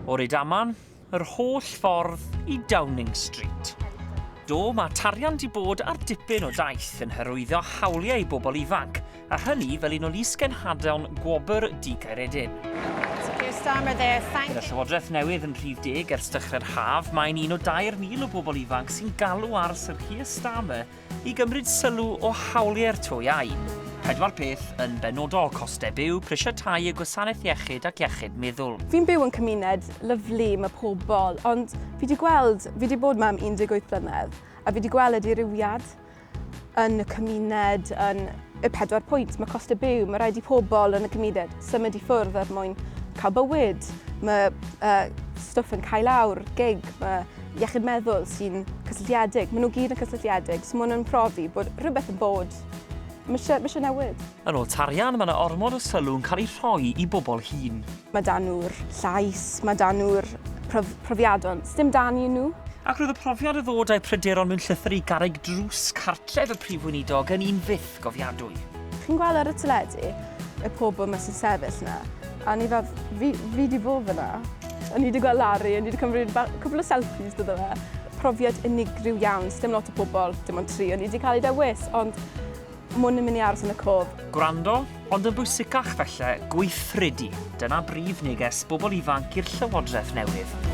O Rydaman, yr holl ffordd i Downing Street. Do, mae Tarian 'di bod ar dipyn o daith yn hyrwyddo hawliau i bobl ifanc, a hynny fel un o lys-genhadon Gwobr Dug Caeredin. Gyda Llywodraeth newydd yn rhif deg ers dechrau'r haf, mae'n un o 3,000 o bobl ifanc sy'n galw ar Sir Keir Starmer i gymryd sylw o hawliau'r to iau. Pedwar peth yn benodol, costau byw, prisiau tai, y gwasanaeth iechyd ac iechyd meddwl. Fi'n byw yn cymuned lyfli, mae pobl, ond fi 'di gweld, fi 'di bod 'ma am 18 blynedd, a fi 'di gweld y dirywiad yn y cymuned, yn y pedwar pwynt, mae costau byw, mae rhaid i pobl yn y cymuned symud i ffwrdd er mwyn cael bywyd, mae uh, stwff yn cael lawr, gig, mae iechyd meddwl sy'n cysylltiedig. Maen nhw gyd yn cysylltiedig, so maen nhw'n profi bod rhywbeth yn bod. Mae eisiau, mae eisiau newid. Yn ôl Tarian, mae yna ormod o sylw yn cael ei rhoi i bobl hŷn. Mae 'da nhw'r llais, mae 'da nhw'r prof profiadon. Sdim 'da ni nhw. Ac roedd y profiad o ddod â'u pryderon mewn llythyr i garreg drws cartref y Prif Weinidog yn un fyth gofiadwy. Chi'n gweld ar y teledu y pobl 'ma sy'n sefyll 'na, a o'n i fel, fi, fi 'di bod fan'na. O'n i 'di gweld Larry, o'n i 'di cymryd fel cwpl o selfies 'da fe. Profiad unigryw iawn, sdim lot o pobl, dim ond tri, o'n i 'di cael eu dewis, ond ma' hwn yn mynd i aros yn y cof. Gwrando, ond yn bwysicach falle, gweithredu. Dyna brif neges bobl ifanc i'r llywodraeth newydd.